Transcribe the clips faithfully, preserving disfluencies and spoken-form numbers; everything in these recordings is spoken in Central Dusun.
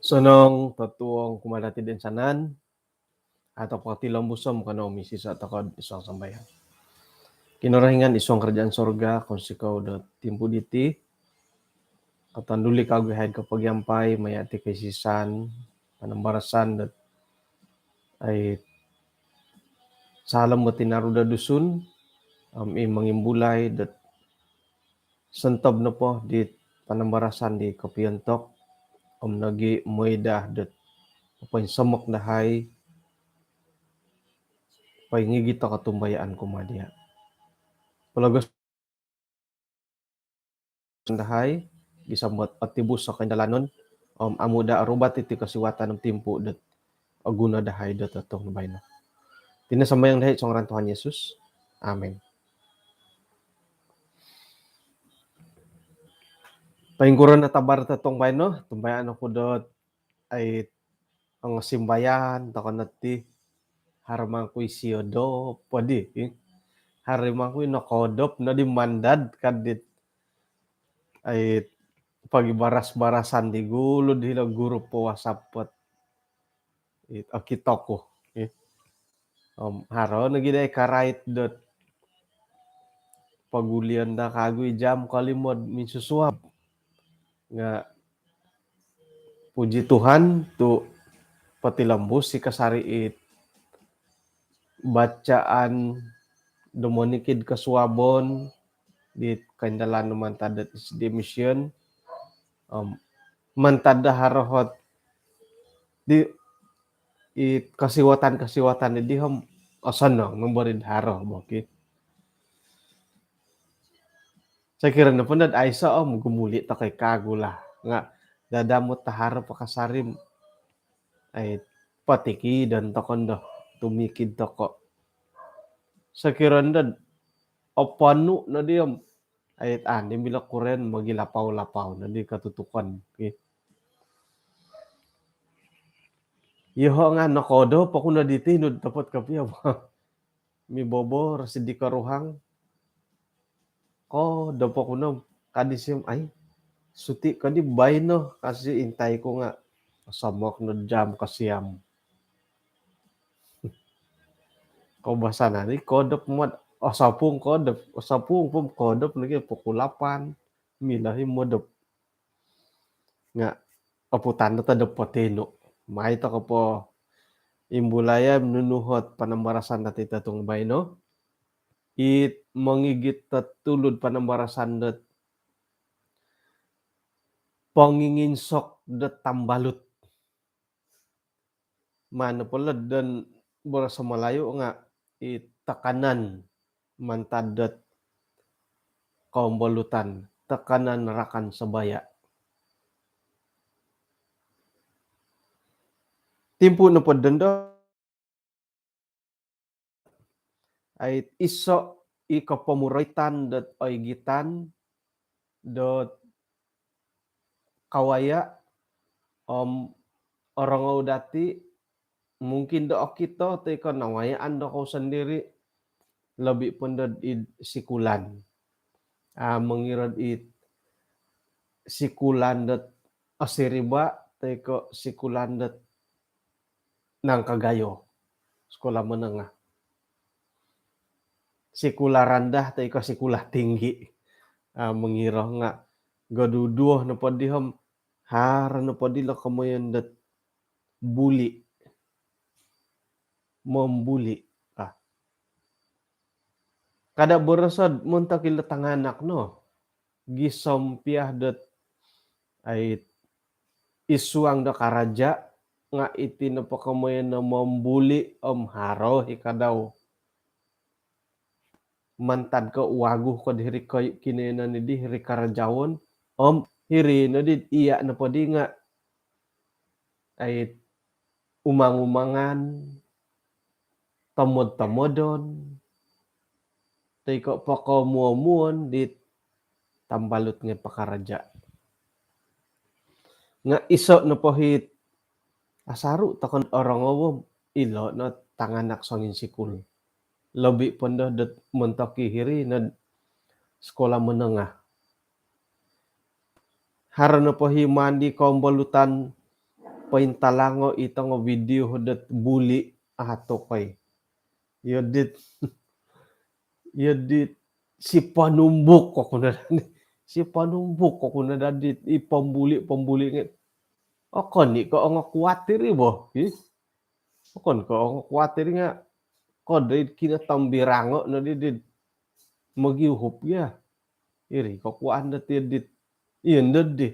Sonong totuong kumaa dati toinsanan, atau poti lombusom kano misisa tokou id suang sambayang. Kinorohingan id suang kerajaan sorga, kounsikou do timpu diti, katanduli kagu haid kapagiampai, maya ti kaisisan, panambarasan dot ai salam bot tinaru do Dusun, om i mangimbulai dot sontob nopo di panambarasan di kopiontok, om nogi moidah dot popoinsomok dahai, poingigit o kotumbayaan kumaa dia. Pologos dahai, gisom dot otibus o koindalanon, om amu da orubat iti kosiwatan om timpu dot oguno dahai dot totuong baino. Iti no sambayang dahai id suang ngaran Tuhan Yesus. Amin. Poingkuro no tabar totuong baino, tumbayaan oku dot ai ongosimbayan tokou no ti, haro mangku isio do podi, eh. Haro mangku i nokodop no di mandad kadit ai pogibaras-barasan di gulu di hilo grup WhatsApp pot. It, okito ku, eh. Om haro nogi dai karait dot pogulion da kagu i jam kolimo minsusuab. Nga puji Tuhan tu potilombus i kasari it bacaan do monikid kosuabon di koindalan mantad dot S D A Mission. Om mantad do haro ot di i kosiwatan-kosiwatan di om osonong nombor id haro boki. Sokiro nopo dot aiso om gumuli tokou kagu lah. Nga dadamot do haro po kasari om ai potikidon tokou no do tumikid tokou. Sokiro dot oponu no di om ai ani milo kuren mogilapau-lapau no di katutukan. Okey. Yoho nga nokodop oku no diti nud topot kopio. Mibobor sidi koruhang. Kodop oku no kadi sim ai. Suti kadi baino kasi intai ku nga somok no jam kosiam. Koubasanan i kodop muat, osopung kodop, osopung pun kodop lagi pukul lapan. Milo i modop. Nga oputan do todop potinu. Mai tokou po imbulai om nunu ot panambarasan dati totuong baino. It mongigit do tulud panambarasan dot ponginginsok dot tambalut. Maan nopo lo don boros Malayu nga i tekanan mantad dot kombolutan, tekanan rakan sebaya. Timpu nopo dondo ai iso i kopomoroitan dot oigitan dot kawaya om orongou dati mungkin do okito toi ko nawayaan dokou sondiri lobi pun dot id sikulan. Ah, mongiro id sikulan dot osiriba toi ko sikulan dot nangkagayo, sekolah menengah. Sekolah rendah toi ko sekolah tinggi. Ah, mongiro nga goduduo nopo di om haro nopo di lo komoyon dot buli. Mombuli. Ah. Kada borosod montok ilo tanganak no. Gisom pia dot ai id suang do karaja nga' iti nopo komoyon no mombuli' om haro i kadau. Mantad ko wagu ko diri ko kinoiyonon di hiri karajaon om hiri no di iya' nopo di nga' ai umang-umangan, tomod-tomodon, toi ko' pokomuo-muon dit tambalut ngai pakaraja'. Nga' iso' nopo hit asaru' tokon orongou om ilo' no tanganak songinsikul. Lobi' pondo dot montok i hiri nod sekolah menengah. Haro nopo hi mandi kombolutan pointalango' i tongo video dot buli' ato koi. Iyo dit, iyo dit si panumbuk oku no dadi. Si panumbuk oku no dadi i pombuli', pombuli' ngai'. Okon i' ko' ongo kuat iri bo. Hi. Okon ko' ongo kuat iri nga' ko' doi kinotombirango' no di, di mogiuhup gia. Iri kokuaan dot iyo dit. Iyo ndod di.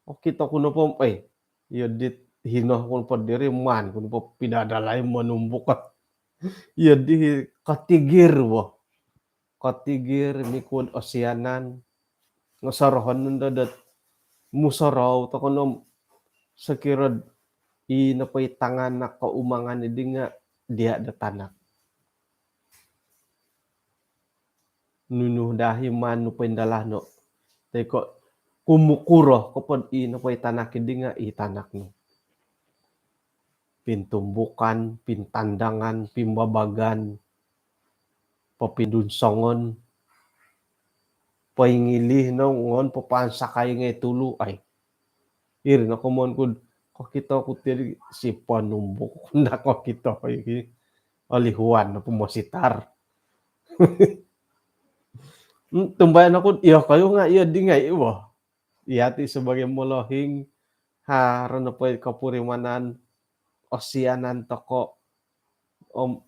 Okito ku nopo, eh, iyo dit hino ku nopo diri maan ku nopo pidadalai monumbuk. Iyo di kotigir bo. Kotigir mikuod osianan. Nga' sorohon nondo dot musorou toko no om sokiro'd i nopo i tanganak ko umangan di nga' diya' do tanak. Nunu dahi maan nu poindalano'. Toi ko' kumukuro kopod i nopo i tanak di nga' i tanak nu. Pintumbukan, pintandangan, pimbabagan, popindunsongon, poingilih no ngon popaansakai ngai tulu ai. Iri no komoyon kud kokito ku tiri si panumbuk nda kokito iki. Olihuan no pomositar. Tumbayaan oku iyo koyu nga' iyo di ngai' iwo. Iyati' sabagai molohing, haro nopo i kopurimanan, osianan toko', om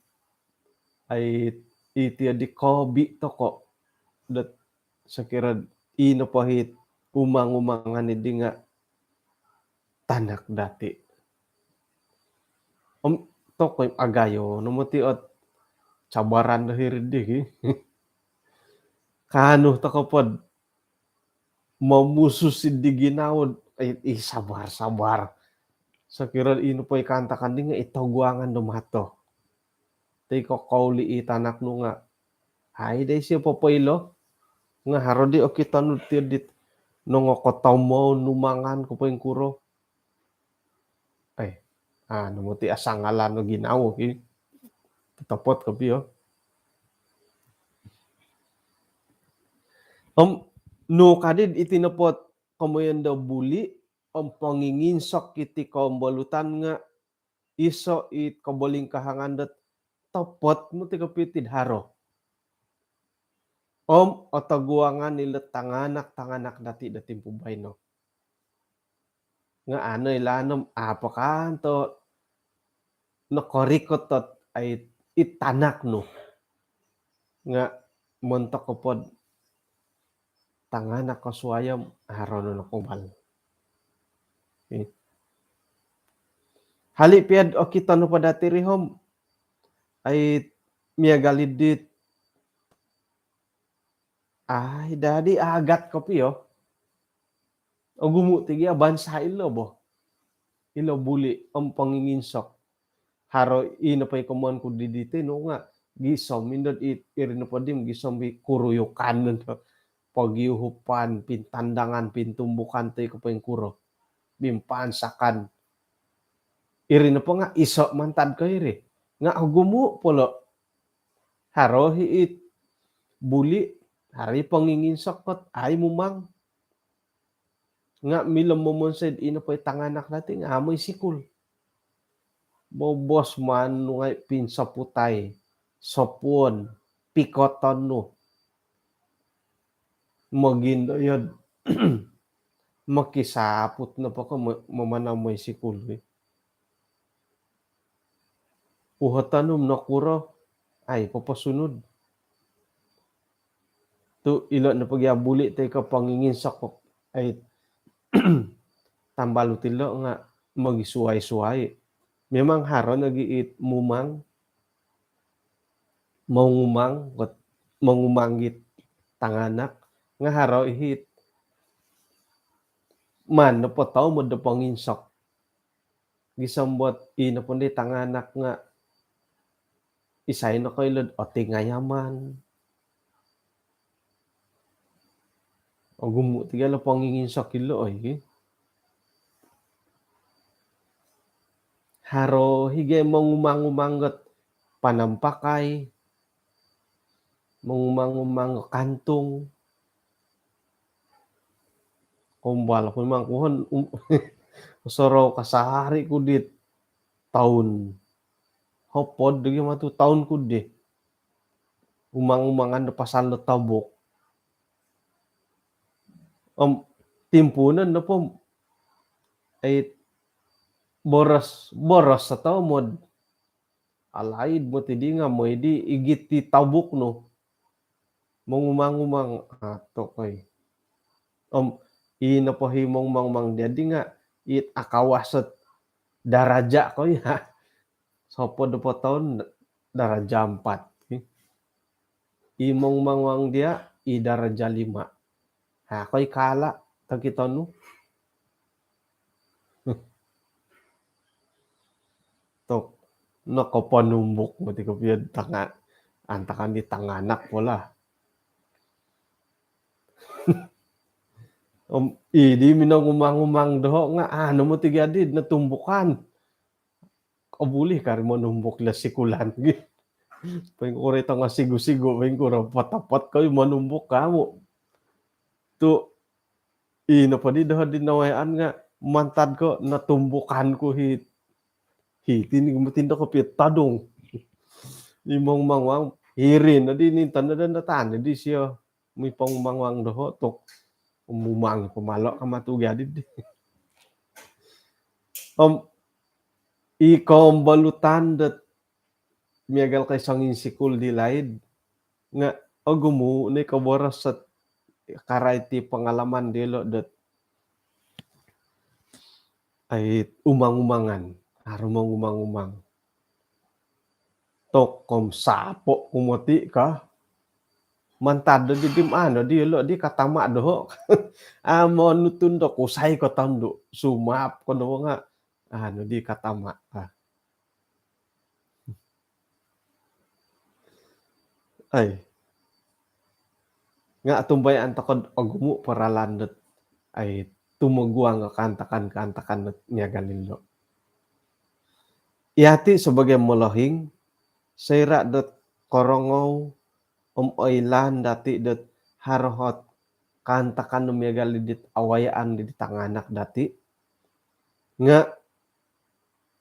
ai iti di kobi toko', dot sokiro i nopo hi umang-umangan di nga' tanak dati'. Om toko' agayo no moti ot cabaran do hiri di. Kaanu toko' pod momusus di ginawo, i, i sabar-sabar. Sokiro i nopo i kaantakan di nga' i toguangan do mato. Toi ko' kouli' i tanak nu nga' ai dai siyo popoilo. Nga' haro di okito nu ti dit nongokotomou numangan ko poingkuro. Eh, anu moti asangalan no ginawo ki. Totopot kopio. Om nu kadi iti nopo ot komoyon do buli' om ponginginsok iti kombolutan nga' iso' i kobolingkahangan dot topot moti kopio tid haro. Om otoguangan ilo tanganak-tanganak dati' do timpu baino. Nga' ano ilaan om apo kanto nokorikot ot ai i tanak nu. Nga' montok kopod tanganak kosuai om haro no nokoumal. Hali' piya'd okito nopo dati' ri om ai miagal i dit ai dadi agat kopio. Ogumu' ti gia bansa' ilo bo. Ilo buli' om ponginginsok. Haro i nopo i komoyon ku di diti no nga' gisom indod i, iri nopo di gisom i kuruyukan no. Pogiuhupan, pintandangan, pintumbukan toi ko poingkuro. Pimpaansakan. Iri nopo nga' iso' mantad ko iri. Nga' ogumu' polo'. Haro hi it buli', haro i ponginginsok ot ai mumang. Nga' milo momonsoi'd i nopo i tanganak dati' nga' amu' i sikul. Bobos maan nu ngai' pinsoputai, sopuon, pikoton nu. Mogindo iyo'd mokisaput nopo ko mo-, mamanau moi sikul wi. Uhoton nu nokuro ai poposunud. Tu' ilo' nopo gia buli' toi ko ponginginsok ai tambalut ilo' nga' mogisuai-suai. Memang haro nogi it mumang, mongumang, mongumang it tanganak, nga haro it maan nopo toomod do ponginsok. Gisom dot i nopo di tanganak nga isai no koilo dot otingayaman. Ogumu ti gia lo ponginginsok ilo, oi. Haro i gia mongumang-umang dot panampakai, mongumang-umang dot kantung. Kombal aku memang kuhon, um, sorou kasari ku di toun. Hopod di gia matu toun ku di umang-umangan do pasal do tobuk. Om timpuunon nopo, ai, boros, boros toomod. Alaid moti di nga mooi di igit di tobuk nu. Mongumang-umang, ato koi. Om i nopo i mongumang-umang dia di nga it akawas ot daraja koi, ha. Sopod nopo toun daraja empat. I mongumang-umang dia i daraja lima. Ha, koi kala tokito nu. Tok, nokoponumbuk moti kopio tanga, antakan di tanganak po lah. Om i di minongumang-umang doho nga anu moti gia di notumbukan. Obuli kari monumbuk ilo sikulan gi. Poingkuro i tongo sigu-sigu, poingkuro potopot koi monumbuk kamu. Tu i nopo di doho di nawayaan nga mantad ko notumbukan ku hiti. Hiti ni moti ndo kopio todung. I mongumang-umang, hiri no di nintan no do notan di sio. Mipongumang-umang doho tok. Mumang pemalo kama tu gia di. Om i kombolutan dot miagal koi songinsikul di laid nga ogumu ni koboros ot karai ti pengalaman diolo dot, ai, umang-umangan. Haro mongumang-umang. Tok, om sapo ku moti ka. Mantad do di dim anu diolo di katama doho. Amo nutun do kusai ko tondu. Sumap ko doho nga anu di katama ka. Ai. Nga tumbayaan toko dot ogumu po ralan dot, ai, tumoguang kaantakan-kaantakan dot miagal dilo. Yati sebagai molohing, soira dot korongou om oilaan dati dot haro ot kaantakan do miagal dit awayaan di tanganak dati. Nga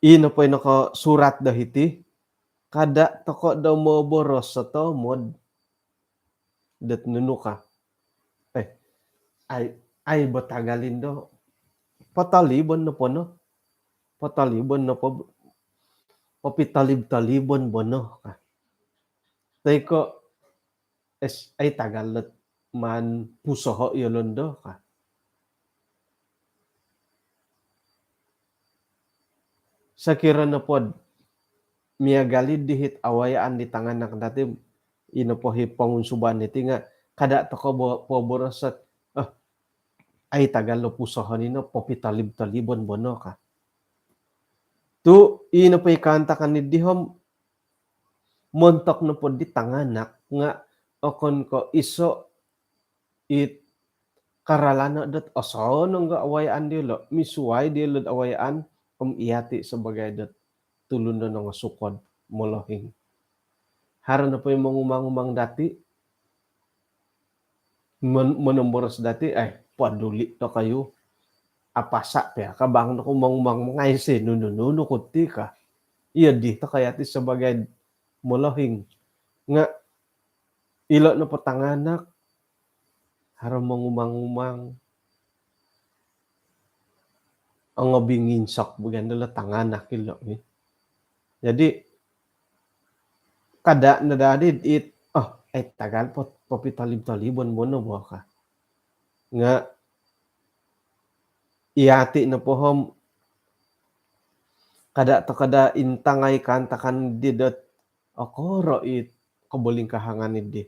i nopo i nokosurat do hiti, kada toko do moboros sotomod dot nunu ka. Eh, ai, ai bo tagal indo. Potolibon nopo no. Potolibon nopo, popitolib-tolibon bo no ka. Toi ko, es, ai tagal dot maan pusoho yolo ndo ka. Sokiro nopo dot miagal i dihit awayaan di tanganak dati, i nopo i pongunsuban diti nga kada toko bo-, poboros dot, oh, ai tagal do pusohon ino, popitolib-tolibon bo no ka. Tu i nopo i kaantakan di dihom, montok nopo di tanganak nga okon ko iso it karalano dot osonong nga awayaan diolo, misuai diolo dot awayaan, om yati sebagai dot tulun do nongosukod molohing. Haro nopo i mongumang-umang dati, mon-, monomboros dati, eh, paduli do kayu. Apasa pia ka bang do kumang-umang mangaisi, nunu-nunu kuti ka. Iya di, toko yati sebagai molohing. Nga ilo nopo tanganak, haro mongumang-umang. Ongobinginsok bagian dilo tanganak ilo ni. Jadi, kada no dadi it, oh, eh, tagal po-, popitolib-tolibon bo no bo ka. Nga, yati nopo om, Kada' toko' daa intangai kaantakan di dot okoro' i kobolingkahangan iddi.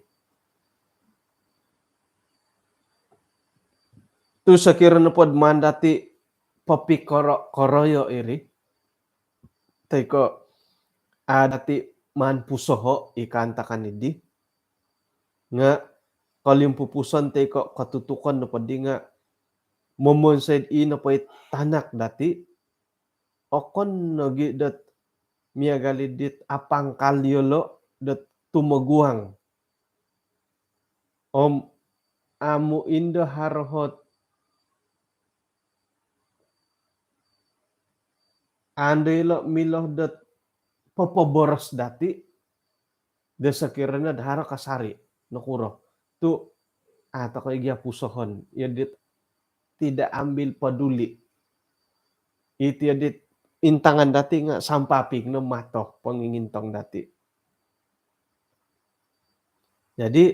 Tu' sokiro nopod maan dati' popikoro-koroyo' iri, toi ko' a' dati' maan pusoho' i kaantakan iddi, nga' kolimpupuson toi ko' kotutukon nopoddi nga' momonsoi'd i nopo i tanak dati', okon nogi' dot miagal i dit apangkal iyolo' dot tumoguang. Om amu' indo haro ot ando ilo' milo dot popoboros dati', do sokiro nod haro kasari', nokuro. Tu' a' toko' i gia pusohon, iyo dit tidak ambil peduli. Iti iyo dit intangan dati' nga' sampaping no mato pongingintong dati'. Jadi,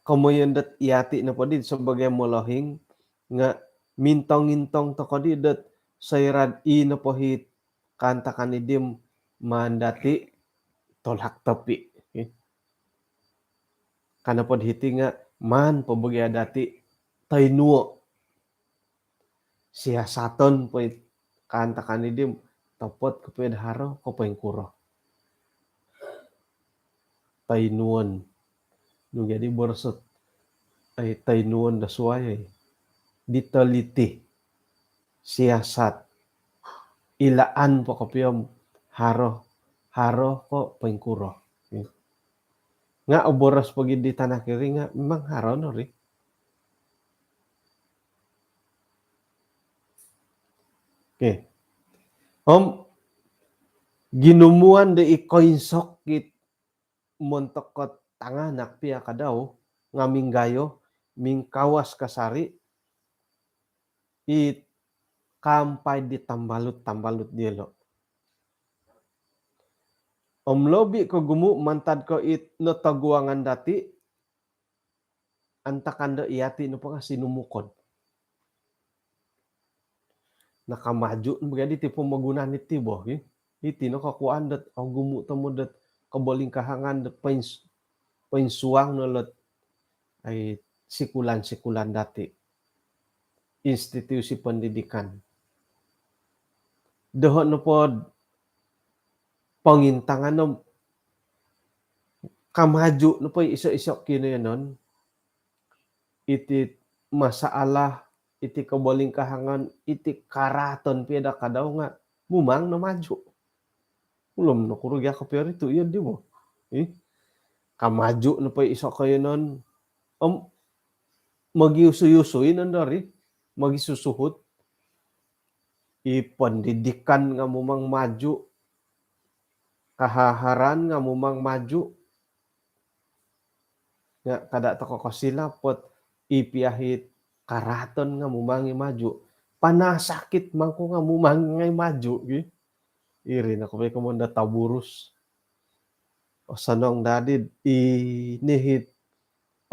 komoyon dot iyati' nopoddi sabagai molohing nga' mintong-intong toko'ddi dot soira'd i nopo hi kaantakan iddi maan dati' tolak topi'. Ka nopod hiti nga' maan po bo gia dati' toinuo'. Siasaton po i kaantakan iddi, topot kopio'd haro ko' poingkuro. Toinuon. Nu jadi boros ot, ai, toinuon do suai, ai. Diteliti. Siasat. Ilaan po kopio om haro, haro ko' poingkuro. Nga' oboros pogi di tanak iri nga' memang haro no ri. Okey. Om ginumuan do i koinsok it montok ko' tanganak pia kadau nga' minggayo, mingkawas kasari' it kaampai di tambalut-tambalut diyolo'. Om lobi' ko' ogumu' mantad ko' it notoguangan dati', antakan do iyati' nopo nga' sinumukod. Nakamaju' nogi adi ti pomogunan iti bo, ki. Iti no kokuaan dot ogumu' tomod dot kobolingkahangan dot poins-, poinsuang no lot, ai, sikulan-sikulan dati'. Institusi pendidikan. Doho' nopod pongintangan om kamaju' nopo i iso-iso kinoyonon, iti masalah, iti kobolingkahangan, iti karaaton pia do kadau nga' mumang no maju'. Ulom no kuro gia kopio ri tu' iyo di bo. Ih. Kamaju' nopo i iso koyonon om mogiusui-usui nondo ri, mogisusuhut. I pendidikan nga' mumang maju', kahaharan nga' mumang maju'. Nga' kada' toko' kosilap ot i pia hi karaaton nga' mumang i maju'. Panasakit mangku nga' mumang ngai' maju', ki. Iri no kopio komoyon do taburus. Osonong dadi i nihit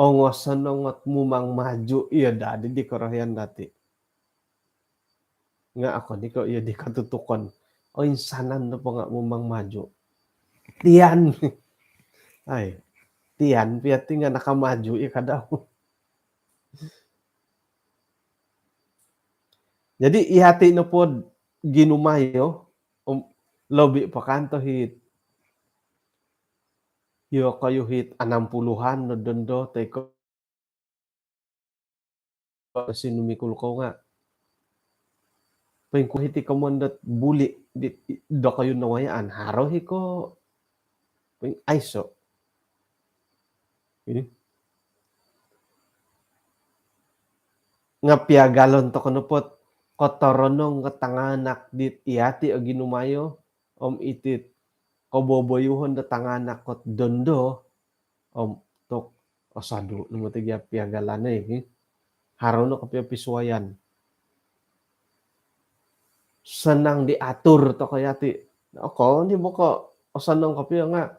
ongosonong ot mumang maju', iyo dadi di korohian dati'. Nga' okon i ko' iyo di katutukon. Oinsanan nopo nga' mumang maju'. Tian. Ai. Tian pia ti nga' nakamaju' i kadau. Jadi iyati' nopod ginumayo, om lobi' po kanto hit. Iyokoyu hit anam puluhan no dondo toi ko' sinumikul kou nga' poingkuo hiti komoyon dot buli' di, dokoyu nawayaan, haro hi ko' poing-, aiso'. Ih. Nga' piagalon toko' nopo ot kotoronong ko' tanganak dit iyati' o ginumayo om iti't koboboyuhon do tanganak kot dondo om tok osodu' no moti gia piagalan oi, hi. Haro no kopio pisuayan. Sanang diatur toko' yati'. Okon i bo ko' osonong kopio nga'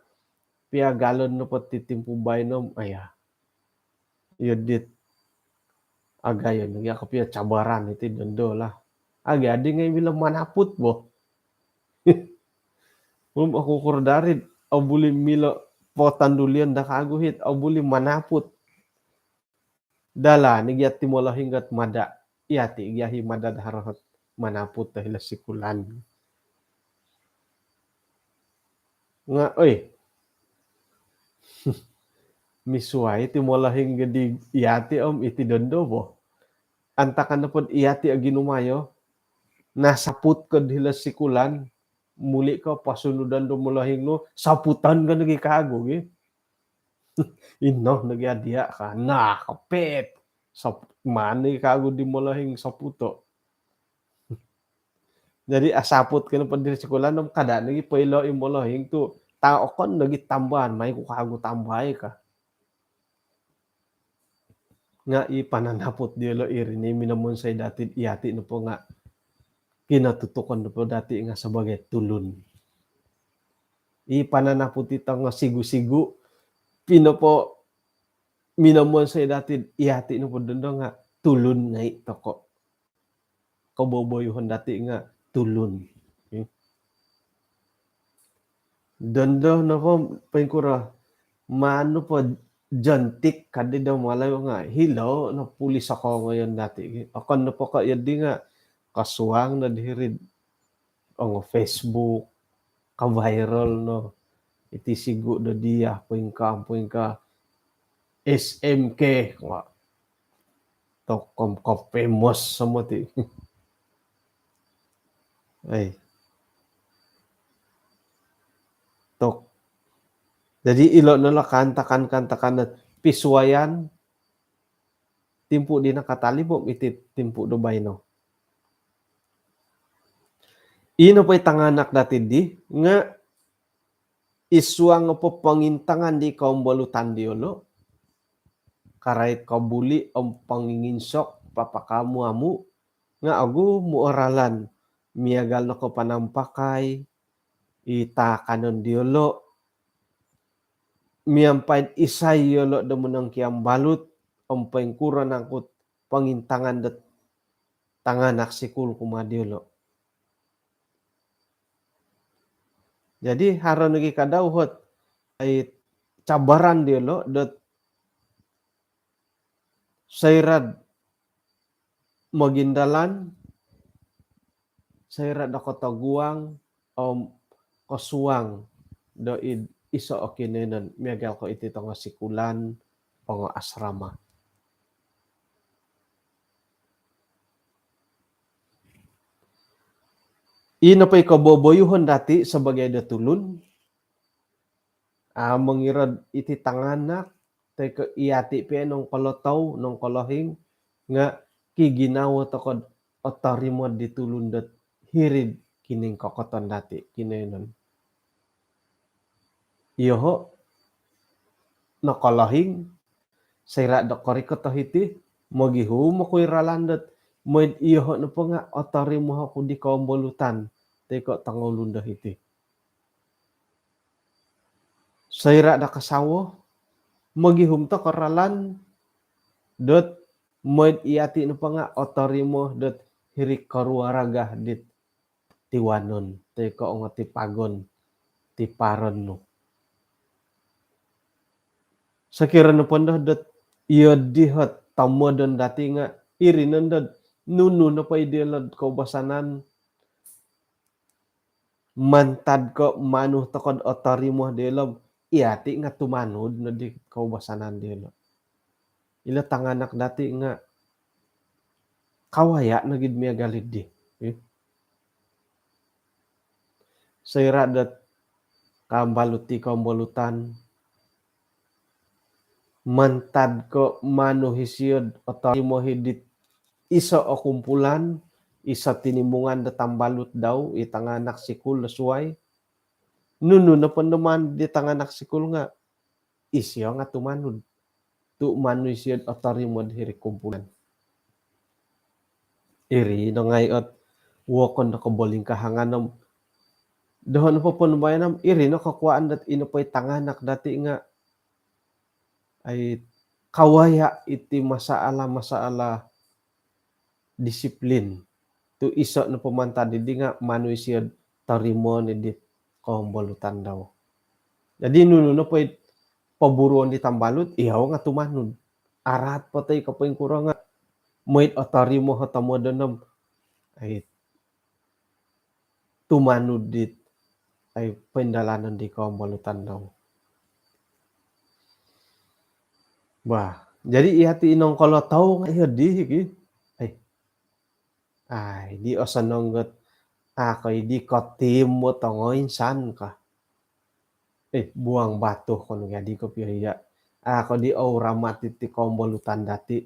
piagalon nopo ti timpu baino om, aya. Iyo dit. Agayo nogi' kopio cabaran iti dondo lah. Aga adi ngai' milo manaput bo. Om oku kuro dari, au buli milo potandulion da kagu hiti, au buli manaput. Dala ni gia ti molohing gat mada. Iyati gia hi mada da haro hot manaput da hilo sikulan. Nga, oi. Misuai ti molohing gadi iyati om iti dondo bo. Antakan nopo iyati agi numayo. Nasaput ko hilo sikulan. Muli ko pasunudan do molohing nu, saputan ka nogi kagu gi. Ino nogi adia ka. Nah, kapit. Sap-, mani kagu di molohing saputo. Jadi asaput kena po di sikulan om kada nogi poilo i molohing tu, ta okon nogi tambahan, mai ku kagu tambai ka. Nga i pananaput diolo iri ni minomonsoi dati iyati nopo nga kinotutukon nopo dati nga sabagai tulun. I pananaput i tongo sigu-sigu pinopo minomonsoi dati iyati nopo dondo nga tulun ngai toko. Koboboyuhon dati nga tulun. Dondo nopo poingkuro manu po jontik kadi do Malayu nga hilo no puli sokongoyon dati. Okon nopo ko iyadi nga kosuang no di hiri ongo Facebook, ka-viral no. Iti sigu do dia, poingka, poingka. S M K, nga. Tokom ka famous sama ti. Ai. Tok. Jadi ilo no lah kantakan-kantakan pisuayan timpu di nakatalib om iti timpu do baino. Ino po i tanganak dati di nga isuang po pongintangan di kombolutan diolo, karait kobuli om ponginginsok papakamu-amu nga ogumu o ralan miagal no ko panampakai i taakanon diolo, miampai'd isai yolo do monongkiambalut om poingkuro nangkut pongintangan dot tanganak sikul kumaa diolo. Jadi haro nogi kadau hot ai cabaran diolo dot soira'd mogindalan, soira' do kotoguang om kosuang do id iso o kinoiyonon miagal ko iti tongo sikulan, tongo asrama. Ino po i koboboyuhon dati sabagai do tulun, a, mongirad iti tanganak toi ko iyati pia nongkolotou, nongkolohing nga kiginawo toko'd otorimo di tulun dot hiri'd kiningkokoton dati kinoiyonon. Iyoho' nokolohing, soira' do korikot o hiti, mogihum oku i ralan dot moi'd iyoho' nopo nga otorimo oku di kombolutan toi ko tongoulun do hiti. Soira' do kasawo, mogihum toko ralan dot moi'd iyati nopo nga otorimo dot hiri koruaraga dit tiwanon toi ko ongotipagon, tiparon nu. Sokiro nopo ndo dot iyo di hot tomodon dati nga iri nondo nunu nopo i diolo'd koubasanan mantad ko manu toko'd otorimo diolo, iyati nga tumanud no di koubasanan diolo. Ilo tanganak dati nga kawaya' nogi'd miagal iddi. Soira' dot kaambalut i kombolutan mantad ko manu hisio'd otorimo hi dit iso o kumpulan, iso tinimungan do tambalut dau, i tanganak sikul do suai. Nunu nopo ndo maan di tanganak sikul nga isio nga tumanud. Tu manu isio'd otorimo'd hiri kumpulan. Iri no ngai' ot wokon do kobolingkahangan om doho' nopo ponumbayaan om iri no kokuaan dot ino po i tanganak dati nga ai kawaya' iti masalah-masalah disiplin. Tu iso nopo mantad iddi nga manu isio'd torimoon i dit kombolutan dau. Jadi nunu nopo i poburuon di tambalut, iyau nga tumanud. Araat po toi ko poingkuro nga mooi otorimo o tomodon om, ai, tumanud dit, ai, poindalanon di kombolutan dau. Bah, jadi iyati inongkolotou nga iyo di ki. Ai. Ai, di osonong got, a, ko idi kotim mo tongoinsan ka. Eh, buang batu kon jadi kopio iya. A, ko di au ramat iti kombolutan dati.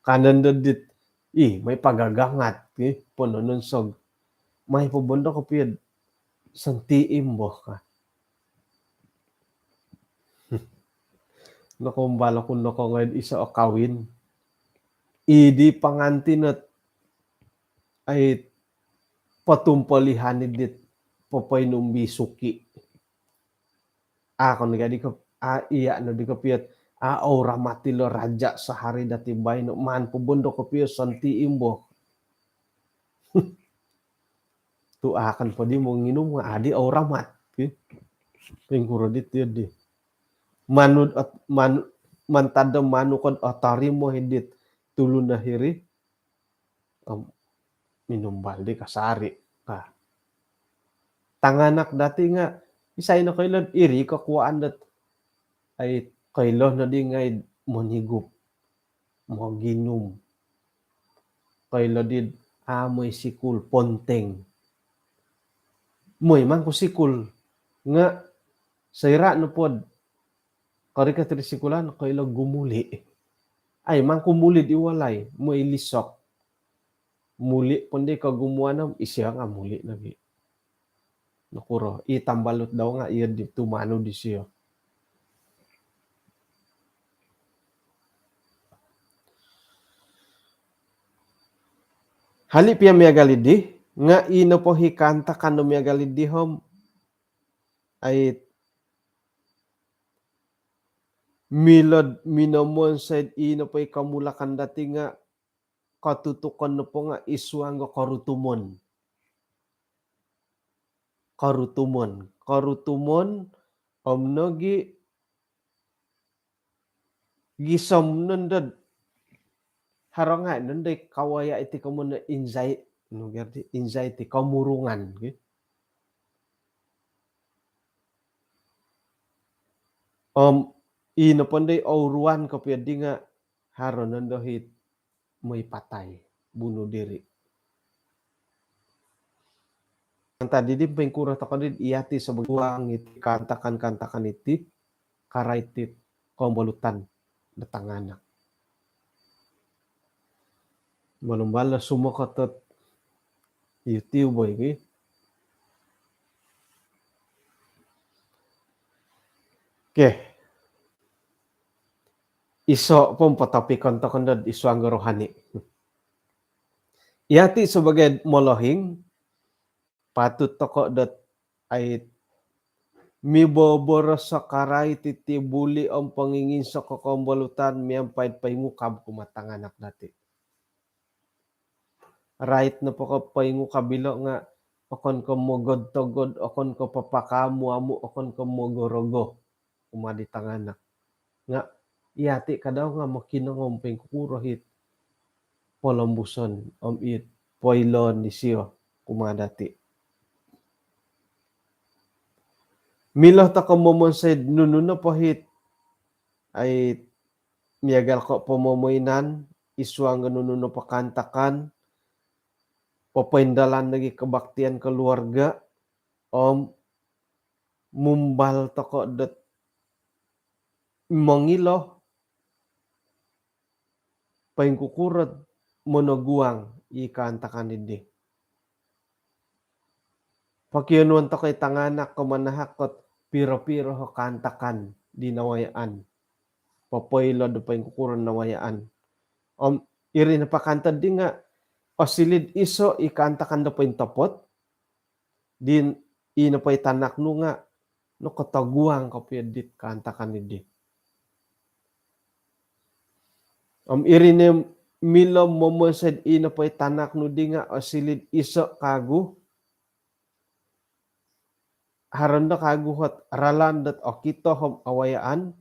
Kanan dedit. Ih, mai pagagangat, ih, ponononsog. Mai pobondo kopio santi imboh ka. Nokombal oku nokongoi'd iso o kawin. Idi pangantin ot, ai, potumpolihan i dit popoinumbi suki. A, kon jadi ko, a, iya no di kopio ot, a, au ramat ilo raja sahari dati baino, maan pobondo kopio santi imboh. Tu akan po di monginum nga adi au ramat, ki. Poingkuro di tiyo di. Manu, manu, mantad do manu kod otorimo i dit tulun do hiri. Om, minumbal di kasari. Ka. Tanganak dati nga, isai no koilo iri kokuaan dot, ai, koilo no di ngai monigup. Moginum. Koilo di, a, moi sikul, ponteng. Moi mangku sikul. Nga soira nopod korikot ri sikulan, koilo gumuli. Ai, mangku muli di walai, moi lisok. Muli pon di kogumuan om isio nga muli lagi. Nokuro, i tambalut dau nga iyo di tumanud disio. Hali pia miagal idi, nga i nopo i kaantakan do miagal idi om, ai, milo do minomonsoi i nopo i komulakan dati nga kotutukon nopo nga id suang do korutumon. Korutumon. Korutumon, om nogi gisom nondo do haro ngai nondo i kawaya iti komoyon do anxi-, nu gerti, anxiety, komurungan, ki. Om i nopo ndo i ouruan kopio di nga haro nondo it moi patai, bunuh diri. Antad di poingkuro tokou di iyati sebagai guang iti kaantakan-kaantakan iti, karait it kombolutan do tanganak. Manumbal do sumokot ot YouTube boi ki. Okey. Iso po om patapikon tokou ndo id suang do rohani. Iyati sebagai molohing, patut tokou dot, ai, miboboros do karait iti buli om ponginginsok o kombolutan miampai do poingukab kumaa tanganak dati. Rait nopo ko poingukab ilo nga okon ko mogod-togod, okon ko papakaamu-amu, okon ko mogorogo kumaa di tanganak. Nga iyati kadau nga mokinongou om poingkukuro it polombuson om it poiloon disio kumaa dati. Milo tokou momonsoi do nunu nopo it, ai, miagal ko pomomoinan, id suang do nunu nopo kaantakan, popoindalan lagi kebaktian keluarga, om mumbal tokou dot mongilo poingkukuro do monoguang i kaantakan idi. Pokionuon tokou i tanganak ko manahak ot piro-piro o kaantakan di nawayaan. Popoilo do poingkukuro nawayaan. Om iri nopo kaantad di nga osiliu do iso i kaantakan do pointopot, di i nopo i tanak nu nga nokotoguang kopio dit kaantakan idi. Om iri no milo momonsoi do i nopo i tanak nu di nga osiliu do iso kagu haro no kagu ot ralan dot okito om awayaan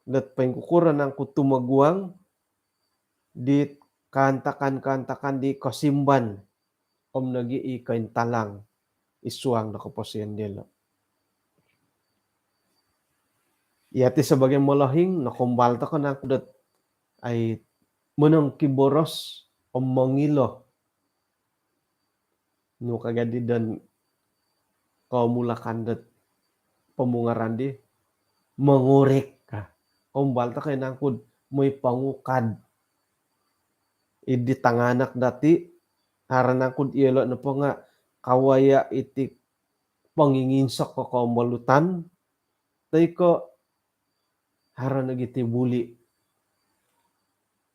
dot poingkukuro nangku tumoguang di kaantakan-kaantakan di kosimban om nogi i kointalang id suang do koposion diolo. Yati sabaagi molohing, nokombal toko nangku dot ai monongkiboros om mongilo. Nu ka gia di don komulakan dot pomungaran di, mongurik ka. Kombal toko nangku do moi pongukad id di tanganak dati, haro nangku do iyolo nopo nga kawaya iti ponginginsok ko kombolutan, toi ko haro nogi ti buli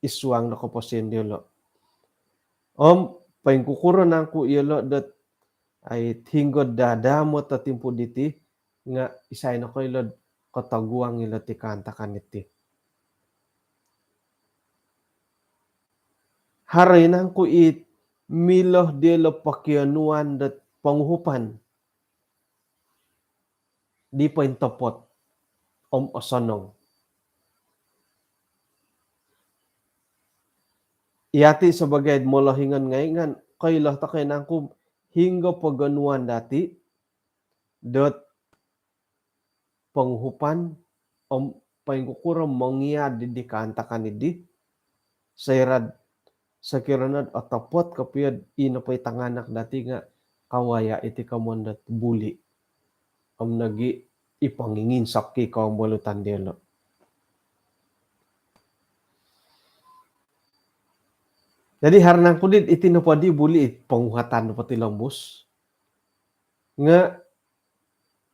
id suang do koposion diolo. Om poingkukuro nangku iyolo dot ai hinggo dadamot o timpu diti nga isai nokoilo do kotoguang ilo ti kaantakan iti. Haro i nangku i milo diolo pokionuan dot ponguhupan di pointopot om osonong. Yati sabaagi molohing ngai nga koilo toko nangku hinggo pogonuan dati dot ponguhupan om poingkukuro mongiad di, di kaantakan di, soira do sokiro no do otopot kopio do i nopo i tanganak dati nga kawaya iti komoyon dot buli om nogi i ponginginsok i kombolutan diolo. Jadi haro nangku di iti nopo di buli, ponguhatan nopo ti lombus nga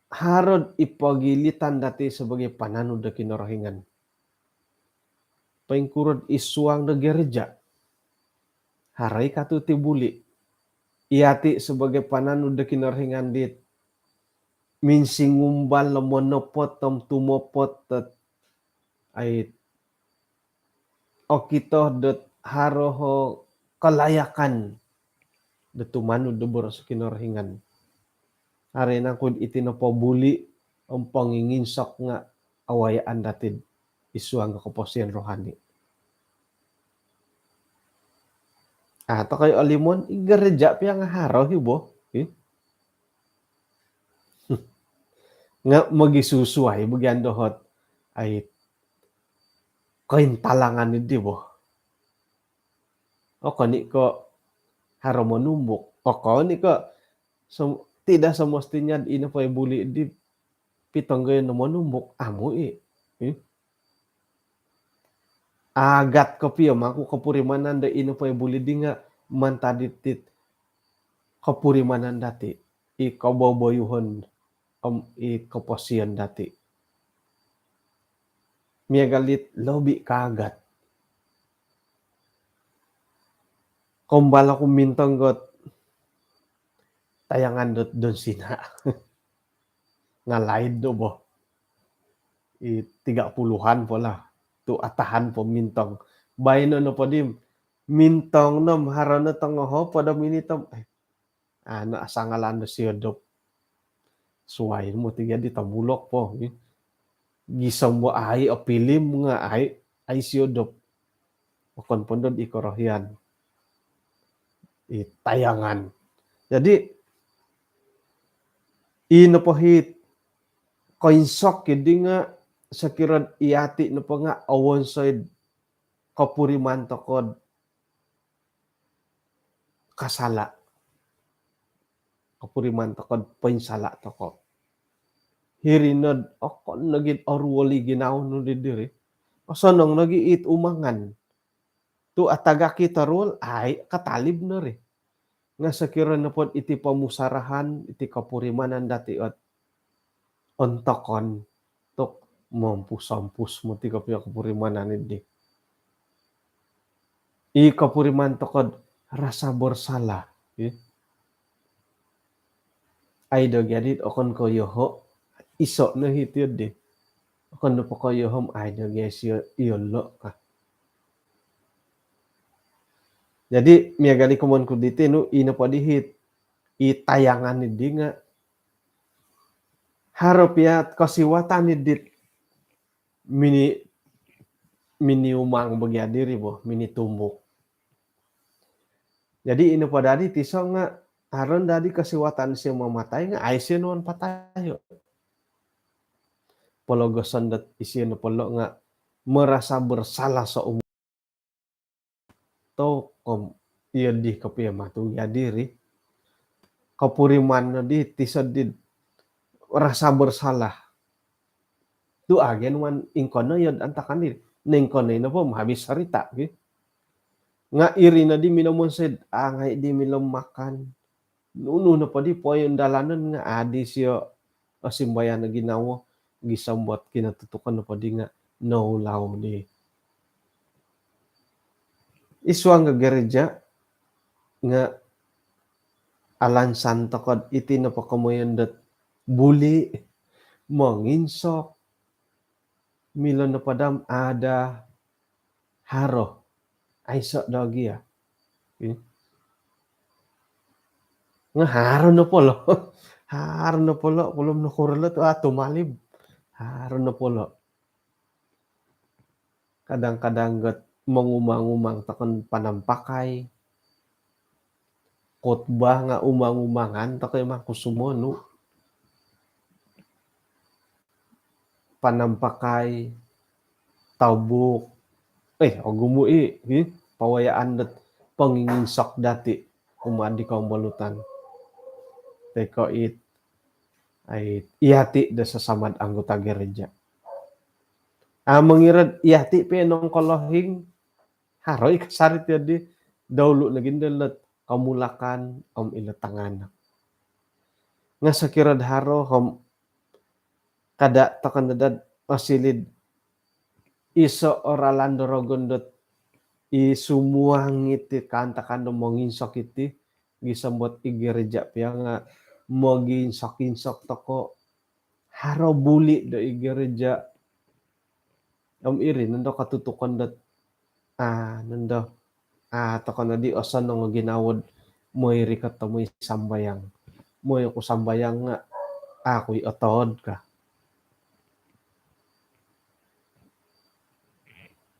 haro do i pogilitan dati sabaagi pananud do Kinorohingan. Poingkuro do id suang do gereja, haro i katu ti buli. Yati sabaagi pananud do Kinorohingan dit minsingumbal do monopot om tumopot dot ai okito dot haro o kalayakan do tumanud do boros Kinorohingan. Haro i nangku iti nopo buli om ponginginsok nga awayaan dati id suang do koposion rohani. Ah, tokoi olimon, i gereja pia nga haro i bo. Ih. Nga mogisusuai bo gia dohot ai kointalangan di bo. Okon i ko haro monumbuk. Okon i ko sem-, tidak semestinya i nopo i buli di pitonggoyon do monumbuk. Amu i. Ih. Agat kopio mangku kopurimanan do i nopo i buli di nga mantad dit kopurimanan dati, i koboboyuhon om i koposion dati. Miagal dit lobi kaagat. Kombal oku mintong dot tayangan dot John Cena. Nga laid do bo. I tiga puluhan po lah. Tu atahan po mintong. Baino nopo di mintong no om haro no tongohopod o minit om, eh, ana asangalan do siodop. Suai moti gia di tomulok po. Gisom bo ai o pilim nga ai, ai siodop. Okon po ndo di korohian. I tayangan. Jadi, i nopo i koinsok di nga sokiro yati nopo nga owonsoi do kopuriman toko do kasala. Kopuriman toko do poinsala toko. Hiri no do okon nogi do oruol i ginawo nu di diri. Osonong nogi it umangan. Tu atagak i toruol, ai, katalib no ri. Nga sokiro nopo do iti pomusarahan, iti kopurimanan dati ot ontokon, tu mompus-ompus moti kopio kopurimanan di. I kopuriman toko do rasa bersalah, ya. Ai do gia di okon ko yoho, iso no hiti di. Okon nopo ko yoho om ai do gia isio, iyolo ka. Jadi, miagal i komoyon ku diti nu, i nopo di hiti, i tayangan di nga Haro pia kosiwatan i dit mini, mini umang bagi adiri bo, mini tumbuk. Jadi ino po dadi tiso nga aron dadi kosiwatan sio mamatai nga aiso nuan patayo. Pologoson dot isio no polo nga merasa bersalah seumur tokom iyo di kopio matu ya diri. Kopuriman no di tiso di rasa bersalah. Tu agen wan ingkono iyo antakan di. Nengkono ino po habis cerita ki. Nga iri no di mino monsid, angai di milo makan. Nunu no po di poyon dalanan nga adi sio osimbayan no ginawo, gisombot kinotutukan no po di nga no ulau di. Isuang ga gereja nga alansan tokod iti no po komoyon dot buli, monginsok, milo no padam ada haro. Aiso do gia. Nga haro no polo. Haro no polo, kulum no kurelo tu atu malib. Haro no polo. Kadang-kadang got mongumang-umang tokon panampakai. Khotbah nga umang-umangan tokoi mangkusumonu. Panampakai, tabuk. Eh, ogumu i, hi, pawayaan dot ponginginsok dati kumaa di kombolutan. Teko it, ai, iati do sesamad anggota gereja. Ah, mongirad iati pe nongkolohing, haroi kasarit ya di daulu nogi ndolot komulakan om ilo tanganak. Nga sokirad haro om kada tokon dad osilid iso oralan do rogon dot i sumuang iti kaantakan do monginsok iti gisombot i gereja pia nga moginsok-insok toko haro buli do i gereja. Om iri nondo katutukon dot, ah, nondo, ah, tokon adi osonong o ginawod moi rikot do moi sambayang. Moi oku sambayang nga, ah, kui otod ka.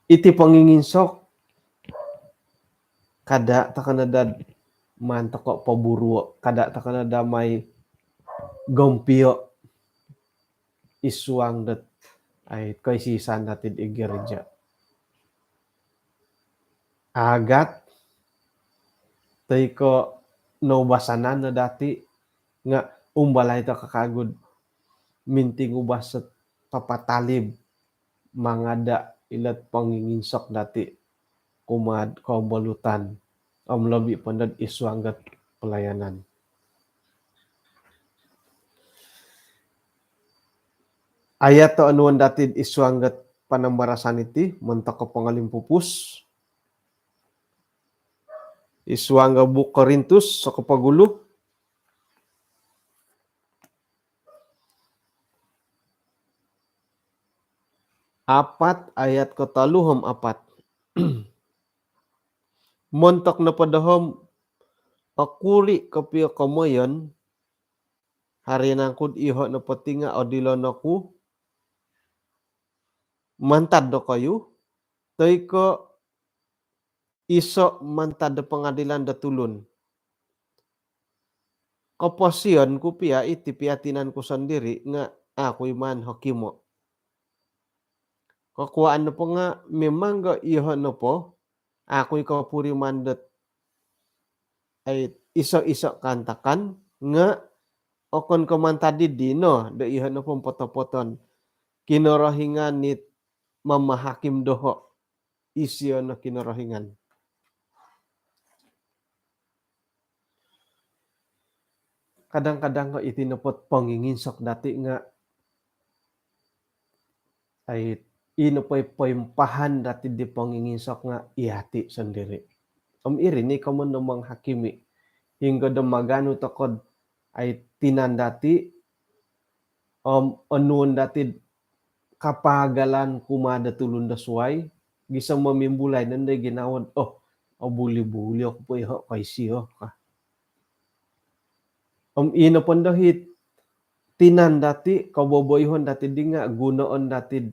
Iti ponginginsok, kada tokon dad maan toko poburuo, kada tokon dad mai gompio isuang dot ai koisisan datid i gereja. Agat toi ko noubasanan no dati nga umbalai to kakagud minting ubas papatalib mangada ilot ponginginsok dati kumaad kombolutan om lobi pondod isuang got pelayanan. Ayat to anuan datid isuang got panambarasan iti montok ko pangalimpupus. Isuang got buuk Korintus sokopogulu. Apat ayat kotolu om apat. Montok nopo doho om okuri kopio komoyon, haro nangkud iho nopo ti nga odilon oku mantad dokoyu, toi ko iso mantad do pengadilan do tulun. Koposion ku pia iti pia tinan ku sondiri nga aku iman hokimo. Kokuaan nopo nga memang ga iho nopo aku i kopuriman dot ai iso-iso kaantakan nga okon ko mantad di dino do iho nopo potopoton Kinorohingan nit mamahakim doho. Isio no Kinorohingan. Kadang-kadang ko iti nopo ponginginsok dati nga ai ino poi poimpahan dati di ponginginsok nga iati sondiri. Om iri ni komon do manghakimi hinggo do maganu tokod ai tinan dati om onuon dati kapagalan kumaa do tulun do suai gisom mamimbulai nondo i ginawo do oh, oh buli-buli oku po iho koisio ka. Om ino pondo hiti Inan dati, koboboyuhon dati di nga gunoon dati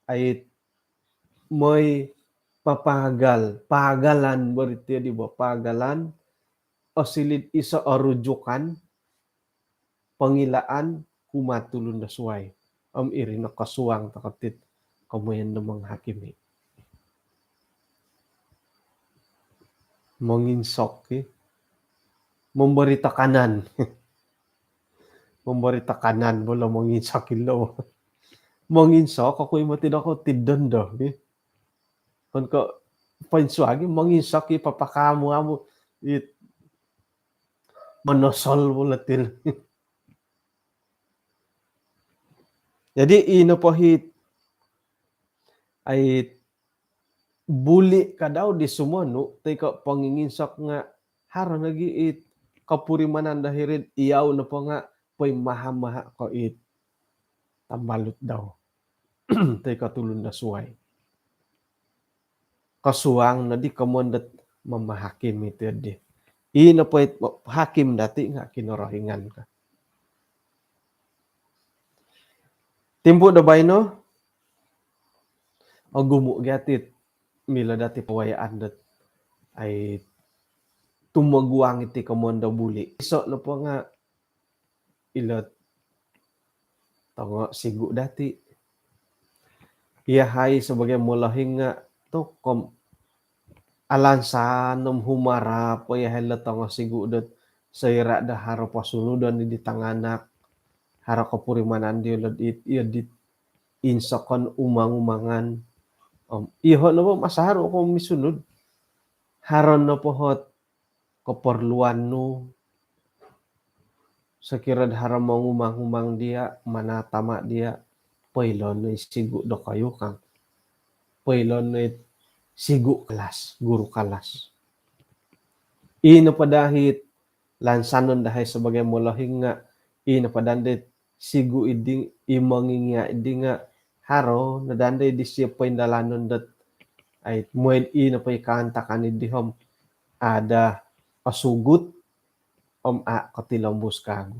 ait moi papagal, pagalan bo ri ti di bo pagalan, osiliu iso o rujukan, pongilaan kumaa tulun do suai. Om iri no kosuang toko tit komoyon do menghakimi. Monginsok ki. Memberi tekanan. Memberi tekanan bo lo monginsok ilo. Monginsok oku i moti do ko tidon do ki. Kon ko poinsuagi monginsok i papakamu-amu it monosol bo lo til. Jadi i nopo hit ai buli kadau di sumonu toi ko ponginginsok nga haro nogi it kopurimanan do hiri'd iyau nopo nga poimaha-maha ko it tambalut dau toi ko tulun do suai. Kosuang nodi komoyon dot mamahakim iti di. I nopo it hakim dati nga Kinorohingan ka. Timpu do baino, ogumu gia ti milo dati pawayaan dot ai tumoguang iti komoyon do buli. Iso nopo nga ilo tongo sigu dati. Iyahai sebagai molohing nga tokom alansan om humarap o iyahai lo tongo sigu dot soira do haro posunudon di tanganak, haro kopurimanan diolo dit iyo dit insokon umang-umangan. Om iyoho nopo masaru ko misunud. Haro nopo hot keperluan nu, sokiro do haro mongumang-umang dia, manatama dia, poilo no i sigu dokoyu kang. Poilo no i sigu kelas, guru kelas. I nopo dahai lansanon dahai sebagai molohing nga, i nopo dandi sigu idi, i mongingia idi nga haro no dandi disio poindalanon dot ai mooi i nopo i kaantakan idi om ada osugut om a kotilombus kagu.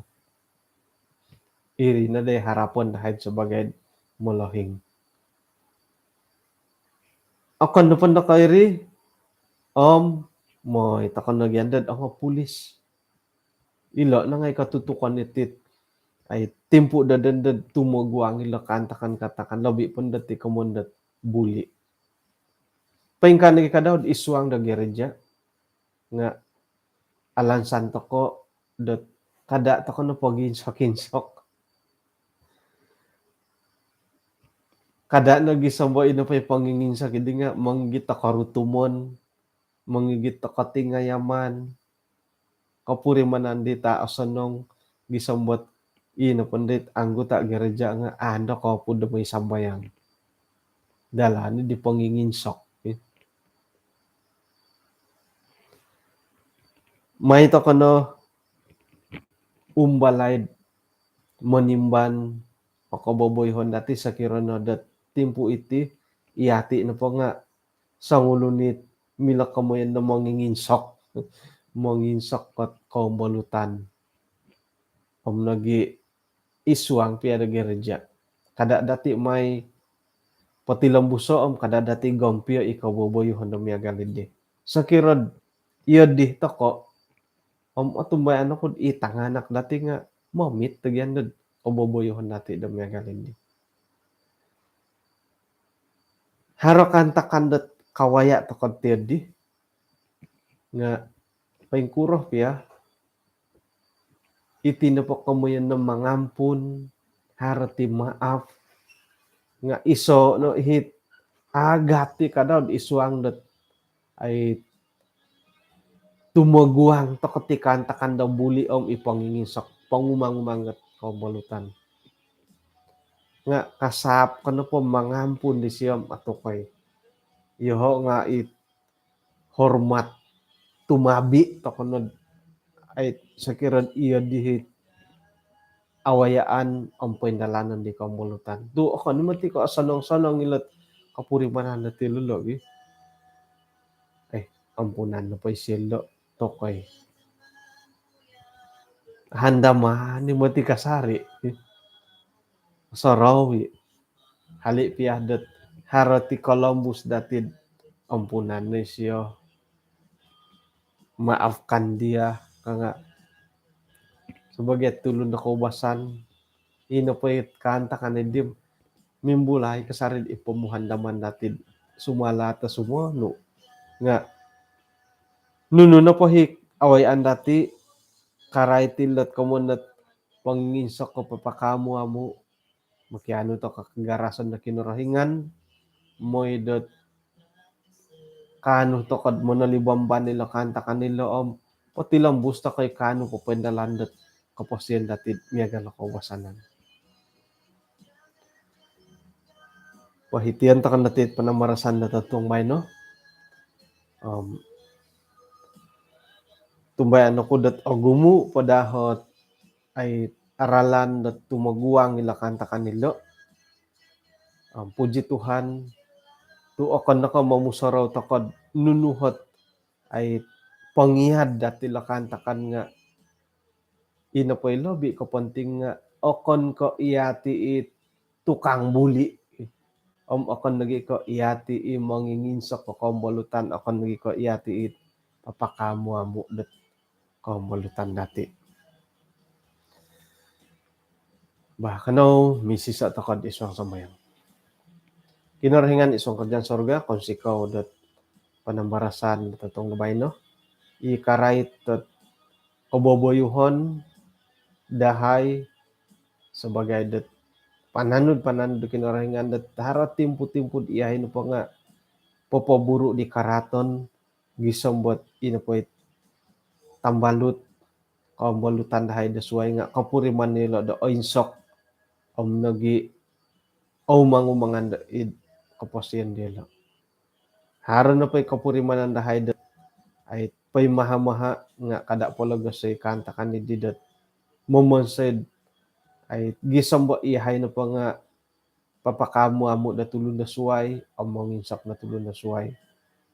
Iri no dai harapon dahai sebagai molohing. Okon nopo do ko iri om mooi toko nogi andad ongo pulis. Ilo no ngai katutukon iti ai timpu do dandi tumoguang ilo kaantakan-kaantakan lobi pun dati komoyon dot buli. Poingkaa nogi kadau id suang do gereja nga alansan toko dot kada toko no poginsok-insok. Kada nogi sombo i nopo i ponginginsok idi nga mongigit toko rutumon, mongigit toko tingayaman, kopurimanan di ta osonong gisom dot i nopo dit anggota gereja nga ando kopud do mooi sambayang. Dalan di ponginginsok. Mai toko no umbalai monimban o koboboyuhon dati sokiro no dot timpu iti, iyati nopo nga songulun it milo komoyon do monginginsok, monginsok kot kombolutan. Om nogi id suang pia do gereja. Kada dati mai potilombuso om kada dati gompio i koboboyuhon do miagal idi. Sokiro iyo di toko om otumbayaan oku i tanganak dati nga momit do gia dot koboboyuhon dati do miagal idi. Haro kaantakan dot kawaya toko ti di nga poingkuro pia iti nopo komoyon no mangampun, haro ti maaf, nga iso no hit agat ti kadau id suang dot ai tumoguang toko ti kaantakan do buli om i ponginginsok, pongumang-umang dot kombolutan. Nga kasaap ko nopo mangampun disio om atukoi. Iyoho nga i hormat tumabi toko no ai sokiro iyo di hit awayaan om poindalanon di kombolutan. Tu okon i moti ko osonong-sonong ilo kopurimanan dati lo gi. Eh, ampunan nopo isio lo tokoi. Handamani moti kasari. Sorowi. Hali pia dot haro ti kolombus dati, ampunan ni sio. Maafkan dia, ka nga sebagai tulun do koubasan, ino po it kaantakan di mimbulai kasari i pomuhandaman dati sumala ta sumonu. Nga nunu nopo hi awayaan dati, karai ti lot komoyon dot ponginsok ko papakamu-amu, mokianu toko kagarasan do Kinorohingan, moi dot kaanu toko monolibamban ilo kaantakan ilo om potilombus toko i kaanu popoindalan dot koposion dati miagal do koubasanan. Wah, iti antakan dati panambarasan do totuong baino. Om tumbayaan oku dot ogumu po daa ot ai aralan dot tumoguang ilo kaantakan ilo. Om puji Tuhan, tu okon no ko momusorou toko nunu ot ai pongiad dati ilo kaantakan nga ino po i lobi koponting nga okon ko yati i tukang buli. Om okon nogi ko yati i monginginsok ko kombolutan, okon nogi ko yati i papakamu-amu dot kombolutan dati. Bah, kanou misisa toko id suang sambayang. Kinorohingan id suang kerajaan sorga, kounsikou dot panambarasan dot totuong do baino. I karait dot koboboyuhon dahai sebagai dot pananud-pananud do Kinorohingan dot haro timpu-timpu iyahai nopo nga popoburu di karaatan gisom dot ino po it tambalut kombolutan dahai do suai nga kopuriman ilo do oinsok om nogi oumang-umangan do id koposion diolo. Haro nopo i kopurimanan dahai dot ai poimaha-maha nga kada pologos i kaantakan di dot momonsoi dot ai gisom dot iyahai nopo nga papakamu-amu do tulun do suai om monginsok do tulun do suai.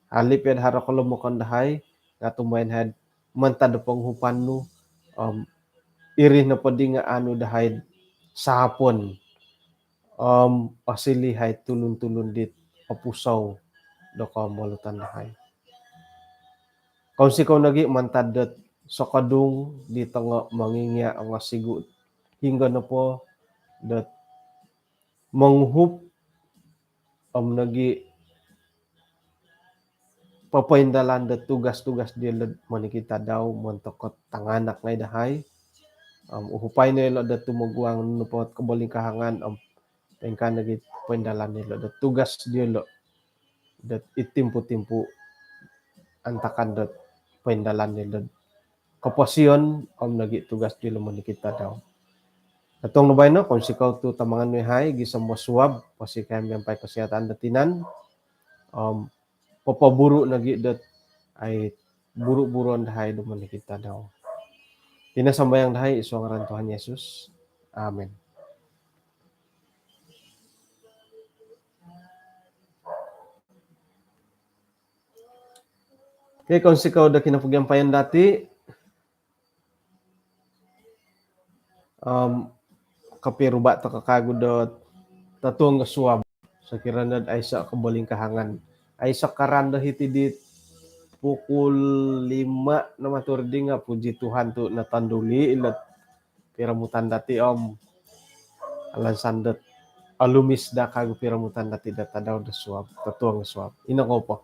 Hali pia do haro kolomokon dahai nga tumbayaan dahai mantad do ponguhupan nu om iri nopo di nga anu dahai saapon om osiliu dahai tulun-tulun dit opusou do kombolutan dahai. Kounsikou nogi mantad dot sokodung di tongo mongingia ongosigu hinggo nopo dot monguhup om nogi popoindalan do tugas-tugas diolo monikid tadau montok dot tanganak ngai dahai. Om uhupai no ilo do tumoguang nopo dot kobolingkahangan om poingkaa nogi poindalan ilo do tugas diolo dot id timpu-timpu antakan dot poindalan ilo koposion om nogi tugas diolo monikid tadau. Totuong do baino, kounsikou tu tamangan nu yahai gisom do suab, pounsikou miampai kesihatan do tinan om popoburu nogi dot ai buru-buruon dahai do monikid tadau. Iti no sambayang dahai id suang ngaran Tuhan Yesus. Amin. Okey, kounsikou do kinopogiampayan dati. Om kopiruba toko kagu dot totuong do suab. Sokiro nod aiso kobolingkahangan, aiso karan do hiti di pukul lima no mantad di nga puji Tuhan tu natanduli ilo piromutan dati om alansan dot olumis daa kagu piromutan dati do tadau do suab, totuong do suab. Ino kou po.